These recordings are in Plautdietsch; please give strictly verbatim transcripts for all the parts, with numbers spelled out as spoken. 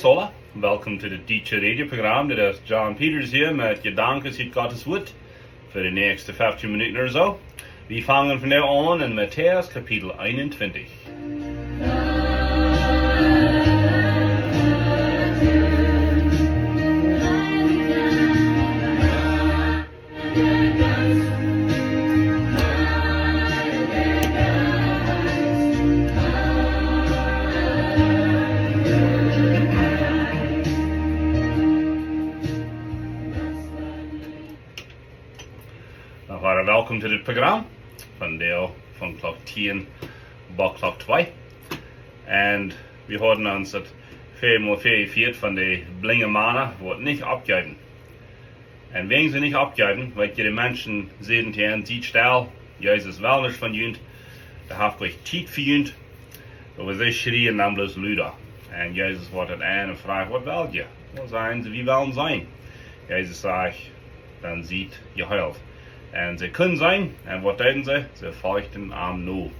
Hola, welcome to the Teacher Radio Programm. Dit is John Peters hia met Jedanken ut Gottes Wuat fa de näakjste feftieen Minuten ooda soo. Wie fangen vondoag aun en Matäus Kapitel eenuntwintich. Noch eemol welkom to dit Programm. Vondoag von Klock tieen bat Klock twee. Un wie hauden ons daut väl mol väl jefieet von de blinje Mana, waut nich oppjeewen. Un wäajen see nich oppjeewen, wiels de Menschen säden to an: "Siet stell, Jesus well nuscht von junt, dee haft kjeene Tiet fa junt." Oba see schrieen dan bloos luda. Un Jesus woat daut aun un fruach: "Waut well jie?" Dan säden see: "Wie wellen seenen." Jesus sajcht: "Dan siet jeheelt." Un see kunnen seenen, un waut deeden see? See folchten am no.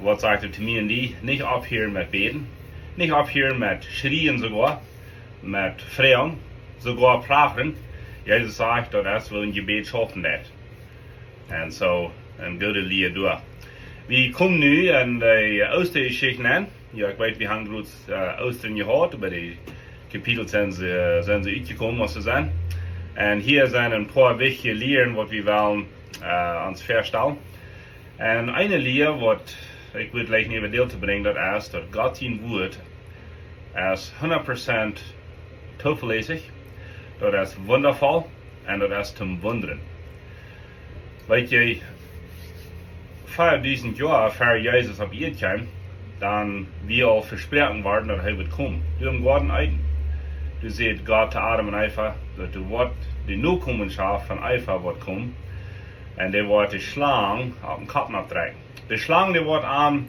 Waut sajcht et to mie un die? Nich opphieren met bäden, nich opphieren met schrieen soogoa, met froagen, soogoa prachren. Jesus sajcht, daut es woo een Jebäd schaufen deit. Un soo, eene goode Lia doa. Wie komen nu en de Oostajeschicht aun. Jo, ekj weet, wie haben groot, äh, Oostren jehaut, oba de Kapitel sent, äh, sent utjekomen, mott ekj sajen. Un hia sent een poa wichtje Lieren, waut wie wellen, äh, ons väastalen. Un eene Lia, waut ekj wudd jlikj äwa Deel to brinjen, daut es, daut Gott sien Wuat es hundat Prozent toovelässich, daut es wundavoll un daut es toom wundren. Weet jie, vea dusent Joa ver Jesus opp Ieed kjeem, dan wia aul vesproaken worden, daut hee wudd komen. Doa em Goaden Eden, doa säd Gott to Adam un Eva, daut doa woat de Nokomenschoft von Eva woat komen, un dee woat de Schlang opp dän Kopp nopp drekjen. De Schlang, dee woat am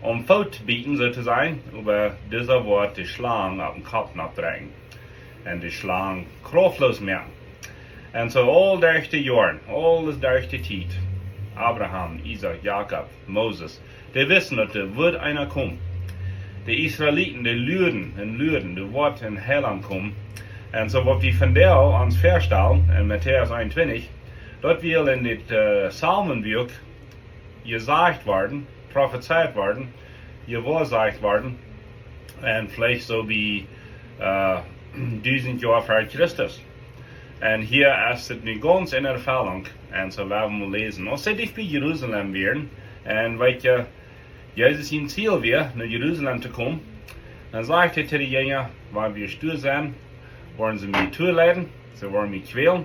aum Foot bieten, soo to sajen, oba disa woat de Schlang opp dän Kopp nopp drekjen un de Schlang krauftloos moaken. Un soo aul derch de Joaren, aul derch de Tiet, Abraham, Isaak, Jakob, Moses, dee wisten, daut doa wudd eena komen. De Israeliten, dee luaden un luaden, doa woat een Heilaunt komen. Un soo waut wie vondoag ons väastalen en Matäus eenuntwintich, daut wia aul en dit, äh, Psalmenbuak jesajcht worden, profezeit worden, jewoarsajcht worden, un veleicht soo bie, äh, dusent Joa ver Christus. Un hia es et nu gaunz en Erfellunk, un soo woa wie mol läsen. Aus see dicht bie Jerusalem wieren, un weet jie, Jesus sien Ziel wia, no Jerusalem to komen, dan sajcht hee to de Jinja: "Wan wie doa sent, woaren see mie tooleiden, see woaren mie kjwälen,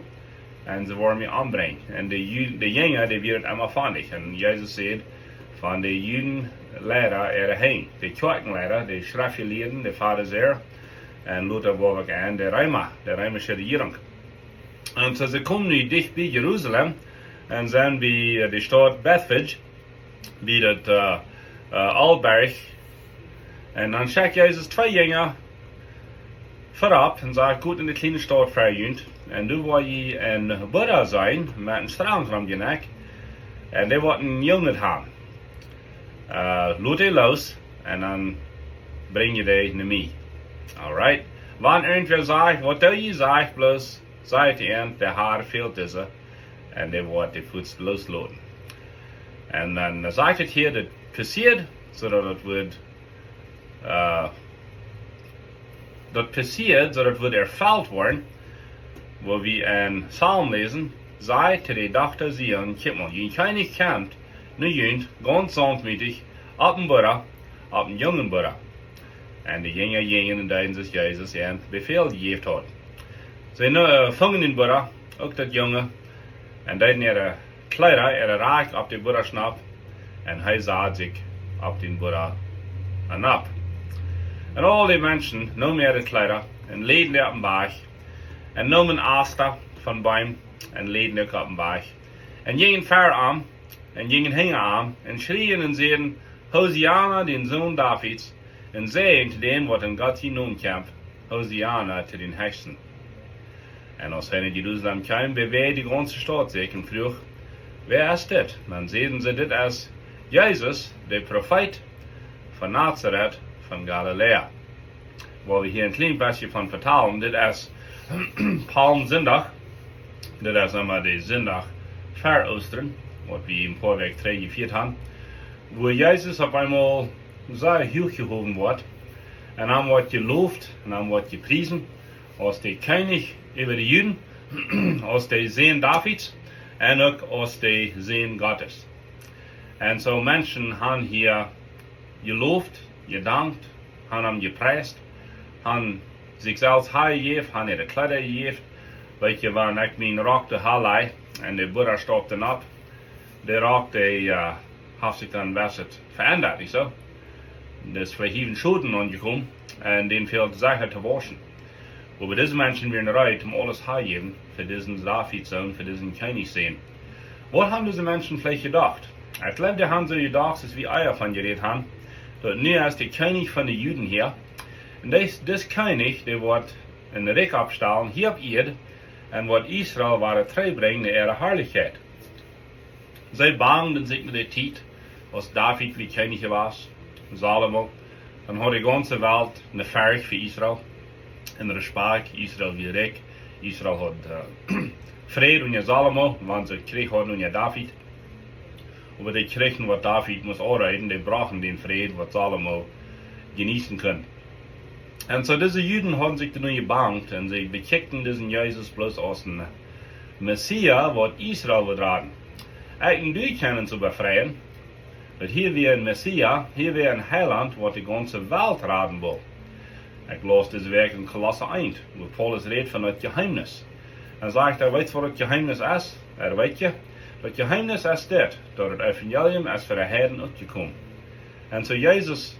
un see woaren mie ombrinjen." Un de Ju-, de Jinja, dee wieren emma fendich. Un Jesus säd, von de Judenleida äare Henj, de Kjoakjenleida, de Schreftjelieede, de Farisäa, un lota woa wie uk aun de Reema, de reemische Rejierunk. Un soo, see komen nu dicht bie Jerusalem, un sent bie, äh, de Staut Bethphage, bie daut, äh, äh, Oljeberch. Un dan schekjt Jesus twee Jinja verop un sajcht: "Got en de kjliene Staut ver junt, un doa woa jie eenen Burra seenen met een Straunkj rom sien Nekj, un dee woat een Jung haben. Äh, lot dee loos, un dan brinj jie dee no mie." Alright. Wan irjentwäa sajcht: "Waut doo jie?", sajcht bloos, sajcht to an: "De Har fält dise", un dee woat dee fuaz loosloten. Un dan, äh, sajcht et hia, daut passieed, soo daut et wudd, äh, daut passieed, soo daut et wudd erfelt woaren, wua wie en Psalm läsen: "Saj to de Dochta Zion: Kjikj mol, jun Kjennich kjemt no junt, gaunz saunftmootich, opp een Burra, opp een jungen Burra." Un de Jinja jinjen un deeden soo aus Jesus an Befäl jejäft haud. See, nu, äh, fungen dän Burra, uk daut Junge, un deeden äare Kjleeda, äare Rakj opp dän Burra nopp, un hee sad sikj opp dän Burra nopp. Un aul de Menschen neemen äare Kjleeda un läden dee opp dän Wajch, un neemen Asta von Beem un läden dee opp dän Wajch, un jinjen ver am un jinjen hinja am un schrieen un säden: "Hosianna, dän Sän Davids, un Säajen to däm, waut en Gott sien Nomen kjemt, Hosianna to dän Hechsten." Un aus hee no Jerusalem kjeem, bewäad de gaunze Staut sikj un fruach: "Wäa es dit?" Dan säden see: "Dit es Jesus, de Profeet von Nazaret von Galiläa." Woa wie hia een kjlien bät von vetalen. Dit es Palmsindach. Dit es emma de Sindach ver Oostren, waut wie een poa Wäakj trigj jefieet han, wua Jesus opp eemol sea huach jehowen woat un am woat jeloft un am woat jepriesen aus de Kjennich äwa de Juden, aus de Sän Davids un uk aus de Sän Gottes. Un soo Menschen han hia jeloft, jedankt, han am jepriest, han sikj selfst hanjejäft, han äare Kjleeda jejäft. Weet jie, wan ekj mien Rock doa hanlaj un de Buddha staupt dan opp, de Rock, dee haft sikj dan bät veendat, nich soo? Daut es veleicht een Schoden aunjekomen un dän fält secha to wauschen. Oba dise Menschen wieren reed om aules to jäwen fa disen Davidssoon, fa disen Kjennichssän. Waut han dise Menschen veleicht jedocht? Ekj jleew, dee han soo jedocht, aus wie ea von jerät han, daut nu es de Kjennich von de Juden hia. Un dis, dis Kjennich, dee woat een Rikj oppstalen hia opp Ieed un woat Israel wada trigjbrinjen no äare Harlichkjeit. See bangden sikj no de Tiet, aus David wia Kjennich jewast, Salomo. Dan haud de gaunze Welt ne Forcht fa Israel, een Respakjt. Israel wia rikj, Israel haud Fräd unja Salomo, wan see Kjrich hauden unja David. Oba de Kjrichen, waut David must aunrechten, dee brochten dän Fräd, waut Salomo jeneeten kunn. Un soo dise Juden hauden sikj doa nu jebangt un see bekjikjten disen Jesus bloos aus een Messias, waut Israel wudd raden. Ekj un du kjennen soo befrieen, daut hia wia een Messias, hia wia een Heilaunt, waut de gaunze Welt raden wull. Ekj laus dise Wäakj en Kolossa eent, wua Paulus rät von daut Jeheemnis. Un sajcht hee: Weetst, waut daut Jeheemnis es? Hee: Weet jie, daut Jeheemnis es dit, daut daut Evangelium es fa de Heiden uk jekomen. Un soo Jesus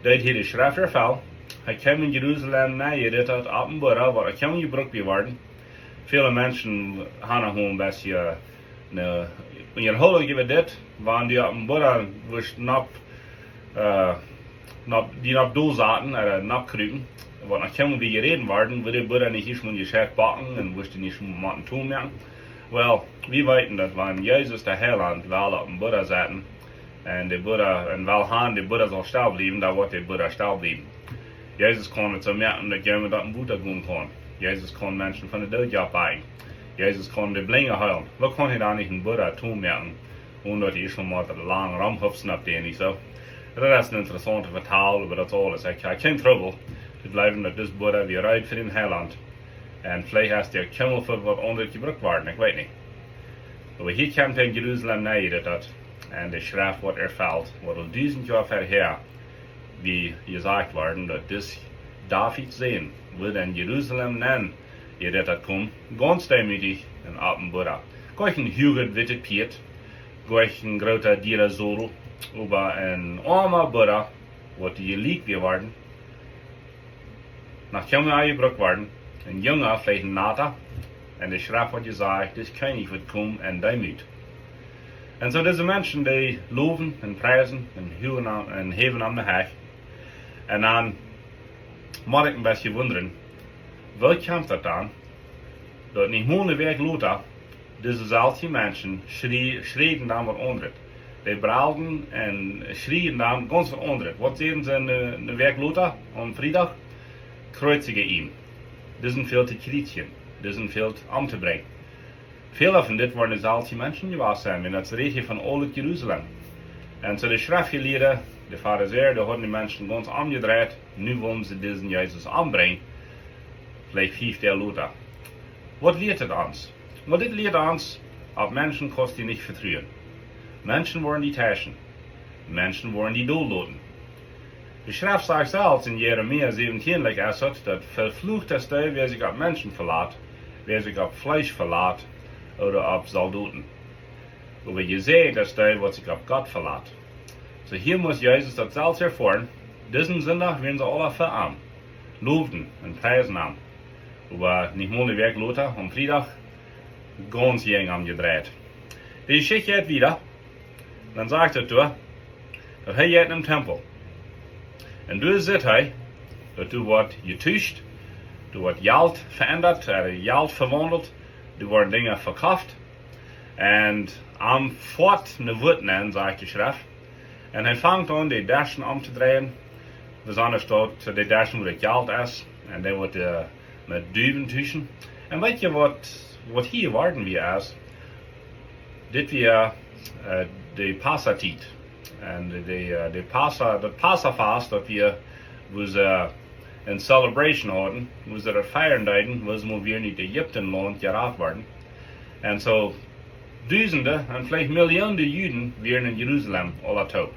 deed hia de Schreft erfellen. Hee kjeem en Jerusalem nenn, hee deed daut opp een Burra, waut hee kjeem jebrukt worden. Väle Menschen han noch een bät ne Unjahoolunk äwa dit, wan dee opp een Burra wurscht nopp, nopp, dee nopp dol saten, ooda nopp krupen, waut noch kjeem, woo jerät worden, wudd de Burra nich ieescht mol jescheit backen un wurscht nich motten toom moaken. Well, wie weeten, daut wan Jesus de Heilaunt well opp een Burra saten, un de Burra, un well han, de Burra saul stell bliewen, dan woat de Burra stell bliewen. Jesus kaun daut soo moaken, daut jemaunt opp een Wota gonen kaun. Jesus kaun Menschen von de Doot oppwakjen. Jesus kaun de Blinje heelen. Woo kaun hee dan nich een Burra toom moaken, onen daut hee ieescht mol lang romhupsen opp dän, nich soo? Daut es een interessauntet Vetal, oba daut es aules. Ekj, ekj ha kjeen Trubbel to jleewen, daut dis Burra wia reed fa dän Heilaunt. Un veleicht es dee uk kjeenmol fa waut aundret jebrukt worden, ekj weet nich. Oba hia kjemt hee en Jerusalem nenn, hee deed daut. Un de Schreft woat erfelt, waut aul dusent Joa verhäa wia jesajcht worden, daut dis Davids Sän wudd en Jerusalem nenn, hee deed daut komen, gaunz deemootich un opp een Burra. Goanich een huaget wittet Pieet, goanich een groota diera Sodel, oba een oama Burra, waut dee jlikj wia worden, noch kjeenmol jebrukt worden, een Junga, veleicht een Nata, un de Schreft haud jesajcht, dis Kjennich wudd komen en Deemoot. Un soo dise Menschen, dee lowen un priesen un huagen am, un häwen am ne Hecht. Un dan mott ekj een bät wundren, woo kjemt daut dan, daut nich mol ne Wäakj lota dise selwje Menschen schrie-, schrieen dan waut aundret. Dee bralden un schrieen dan gaunz waut aundret. Waut säden see ne, ne Wäakj lota aum Friedach? Kjriezicht am. Disen fält to kjriezijen. Disen fält omtobrinjen. Väle von dit woaren de selwje Menschen jewast sennen, wiels daut rät hia von aulet Jerusalem. Un soo de Schreftjelieede, de Farisäa, dee hauden de Menschen gaunz omjedreit, nu wullen see disen Jesus ombrinjen. Veleicht fief Doag lota. Waut lieet dit ons? Waut dit lieet ons, opp Menschen kaust du nich vetruen. Menschen woaren die teischen. Menschen woaren die dol loten. De Schreft sajcht selfst en Jeremia säwentieen, like, es daut, daut: Veflucht es dee, wäa sikj opp Menschen velat, wäa sikj opp Fleesch velat, ooda opp Soldoten. Oba jesäajent es dee, waut sikj opp Gott velat. Soo hia must Jesus daut selfst erfoaren. Disen Sindach wieren see aula fa am, lowden un priesen am. Oba nich mol ne Wäakj lota, aum Friedach, gaunz jäajen am jedreit. De Jeschicht jeit wieda. Dan sajcht daut doa, daut hee jeit em Tempel. Un doa sitt hee, daut doa woat jetuscht, doa woat Jelt veendat, äh, Jelt vewaundelt, doa woaren Dinja vekoft. Un am foat ne Wut nenn, sajcht de Schreft. Un hee fangt aun, de Deschen omtodreien, Besondasch daut, äh, de Taschen, wua daut Jelt es. Un dee woat, äh, met Duwen tuschen. Un weet jie waut, waut hia worden wia es? Dit wia, äh, de Passatiet. Un de, de, äh, de Passa, daut Passafast, daut wia, wua see, äh, eene Celebration hauden, wua see daut fieren deeden, wua see mau wada ut Ägiptenlaunt jerat worden. Un soo, Dusende un veleicht Millionen Juden wieren en Jerusalem, aula toop.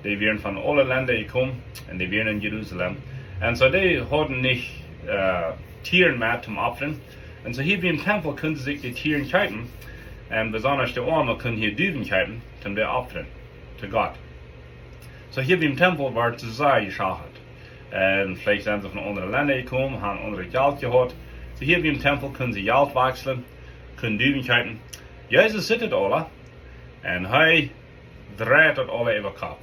Dee wieren von aule Lenda jekomen un dee wieren en Jerusalem. Un soo, dee hauden nich, äh, Tieren mea toom opfren. Un soo hia biem Tempel kunnen see sikj de Tieren kjeepen. Un besondasch de Oame kunnen hia Duwen kjeepen, toom dee opfren to Gott. Soo hia biem Tempel wort sea jeschauft. Un veleicht sent see von aundre Lenda jekomen, haben aundret Jelt jehaut. Soo hia biem Tempel kunnen see Jelt wäakjslen, kunnen Duwen kjeepen. Jesus sitt daut aula un hee dreit daut aula äwa Kopp.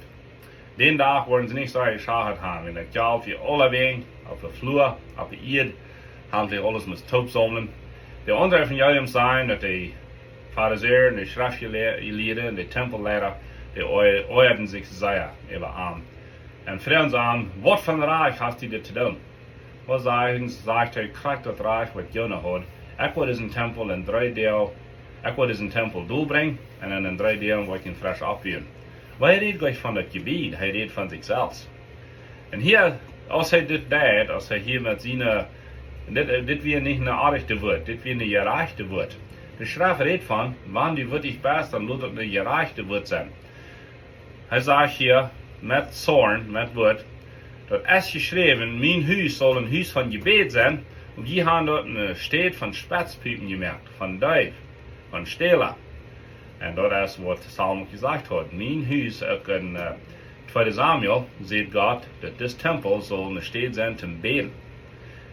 Dän Dach woaren see nich soo jeschauft haben, un daut Jelt wia aulawäajen, opp de Flua, opp de Ieed, haben see aules must toop saumlen. De aundre Evangeliums sajen, daut de Farisäa un de Schreftjelieede un de Tempelleida, dee oaj-, oajaden sikj sea äwa am. Un fruagen see am: "Waut fa Rajcht hast du dit to doonen?" Waut sajen, sajcht hee: "Krakjt daut Rajcht, waut Jona haud. Ekj woa disen Tempel en dree Doag, ekj woa disen Tempel dolbrinjen un en, en dree Doag woa ekj am fresch oppbuen." Oba hee rät nich von daut Jebäd, hee rät von sikj selfst. Un hia, aus hee dit deed, aus hee hia met siene, dit, dit wia nich een orrajchtet Wuat, dit wia een jerajchtet Wuat. De Schreft rät von: "Wan du woat nich best, dan lot daut een jerajchtet Wuat sennen." Hee sajcht hia met Zorn, met Wuat: "Daut es jeschräwen: Mien Hus saul een Hus von Jebäd sennen, un jie haben daut eene Städ von Spetspiepen jemoakt, von Deew, von Stäla." Un daut es waut Salomo jesajcht haud. Mien Hus, uk en, äh, tweede Samuel, sajcht Gott, daut dis Tempel saul eene Städ sennen toom bäden.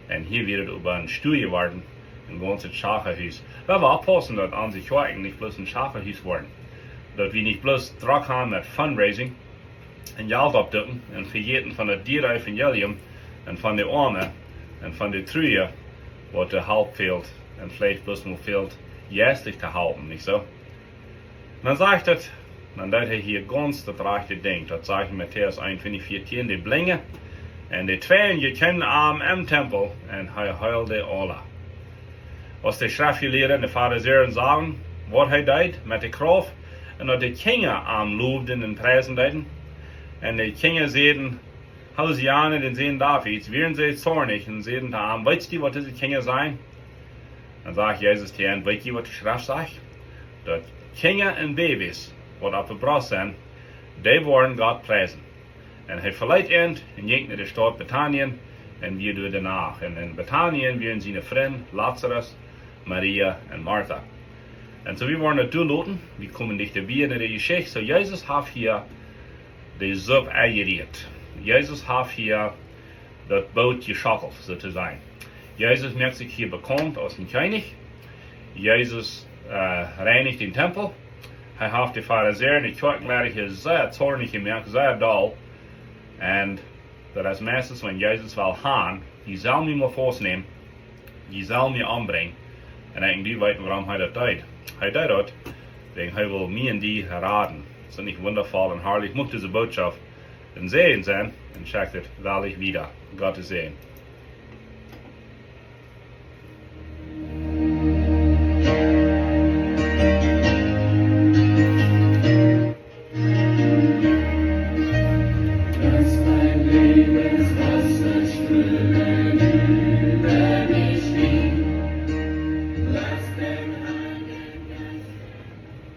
Un hia wia daut oba een Stool jeworden, een gaunzet Schachahus. Well wie oppaussen, daut onse Kjoakjen nich bloos een Schachahus woaren. Daut wie nich bloos drock haben met Fundraising un Jelt oppdukjen un vejäten von daut diere Evangelium un von de Oame un von de Trude, waut de Help fält un veleicht bloos mau fält, jeistlich to halpen, nich soo? Dan sajcht et, dan deed hee hia gaunz daut rajchte Dinkj. Daut sajcht en Matäus eenuntwintich vieetieen: "De Blinje un de Twinje kjeemen aun em Tempel un hee heeld dee aula." Aus de Schreftjelieede un de Farisäa sagen, waut hee deed met de Krauft, un daut de Kjinja am lowden un priesen deeden, un de Kjinja säden: "Hosianna, dän Sän Davids", wieren see zornich un säden to am: "Weetst du, waut dise Kjinja sajen?" Dan sajcht Jesus to an: "Weet jie, waut de Schreft sajcht? Daut Kjinja un Babys, waut opp de Brost sent, dee woaren Gott priesen." Un hee veleet an un jinkj no de Staut Betanien un wia doa de Nacht. Un en Betanien wieren siene Frind Lazarus, Maria un Martha. Un soo, wie woaren daut doa loten. Wie komen dichta bie en de Jeschicht. Soo, Jesus haft hia de Supp aunjerieet. Jesus haft hia daut Boot jeschockelt, soo to sajen. Jesus moakt sikj hia bekaunt aus een Kjennich. Jesus, äh, reinicht dän Tempel. Hee haft de Farisäa un de Kjoakjenleida sea zornich jemoakt, sea doll. Un daut es meistens, wan Jesus well han: "Jie sellen mie mau faustnämen, jie sellen mie ombrinjen." Un ekj doo weeten, wuarom hee daut deed. Hee deed daut, wäajen hee wull mie un die raden. Es daut nich wundafoll un harlich? Mucht dise Bootschoft een Säajen sennen un schekjt et wellich wieda. Gottes Säajen.